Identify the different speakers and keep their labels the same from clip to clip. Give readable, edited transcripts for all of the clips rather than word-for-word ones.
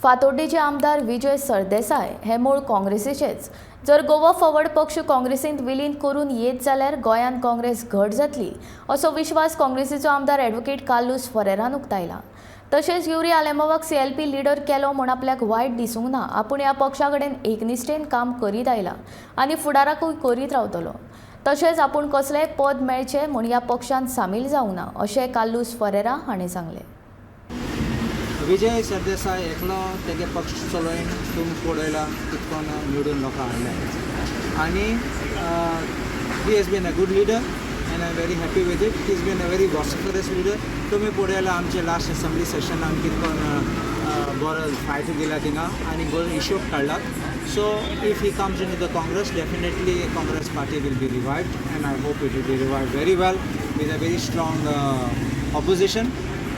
Speaker 1: फातोड्डेचे आमदार विजय सरदेसाय हे मूळ काँग्रेसीचेच. जर गोवा फॉरवर्ड पक्ष काँग्रेसींत विलीन करून येत जाल्यार गोंयांत काँग्रेस घट जातली असो विश्वास काँग्रेसीचो आमदार ॲडव्होकेट कार्लूस फरेरान उक्तायला. तशेंच युरी आलेमावाक सीएलपी लिडर केलो म्हूण आपल्याक वायट दिसूंक ना. आपूण ह्या पक्षा कडेन एकनिश्ठेन काम करीत आयला आनी फुडाराकूय करीत रावतलो. तशेंच आपूण कसलेंय पद मेळचें म्हूण ह्या पक्षांत सामील जावंक ना अशें कार्लूस फरेरा हाणें सांगलें.
Speaker 2: विजय सरदेसाय एकलो तेगे पक्ष चलोवन तुमी पळयला कितकोन निवडून लोकां हाडले आनी he has been a good leader and I am very happy with it. He has been a very vociferous leader. तुमी पळयला आमचे लास्ट असेंब्ली सेशनान कितकोन बरो फायट दिला थिंगा आनी बरो हिशोब काडला. So if he comes into the Congress, definitely Congress party will be revived and I hope it will be revived very well with a very strong opposition.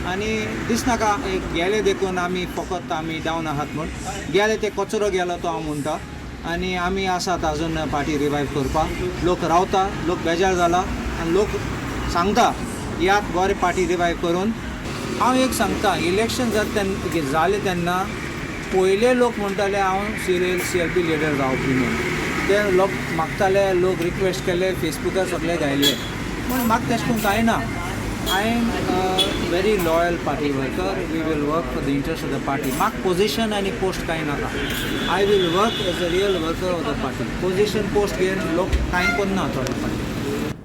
Speaker 2: आनी दिसनाका एक गेले देखून आमी फकत आमी डावन आहात म्हूण. गेले ते कचरो गेलो तो हांव म्हणटा आनी आमी आसात अजून पार्टी रिवायव करपाक. लोक रावता, लोक बेजार जाला आनी लोक सांगता यात बरें पार्टी रिवायव करून. हांव एक सांगता, इलेक्शन जाता तेन्ना जालें तेन्ना पयले लोक म्हणटाले हांव सीएलपी लिडर जावपी म्हूण. ते लोक मागताले, लोक रिक्वेस्ट केले, फेसबुकार सगळे घायले, पूण म्हाका तेश करून कांय ना. I am a very loyal party worker. We will work for the interest of the party. म्हाका पोजिशन आनी पोस्ट कांय नाका. I will work as a real worker of the party. Position post घेवन लोक कांय करना थोडे.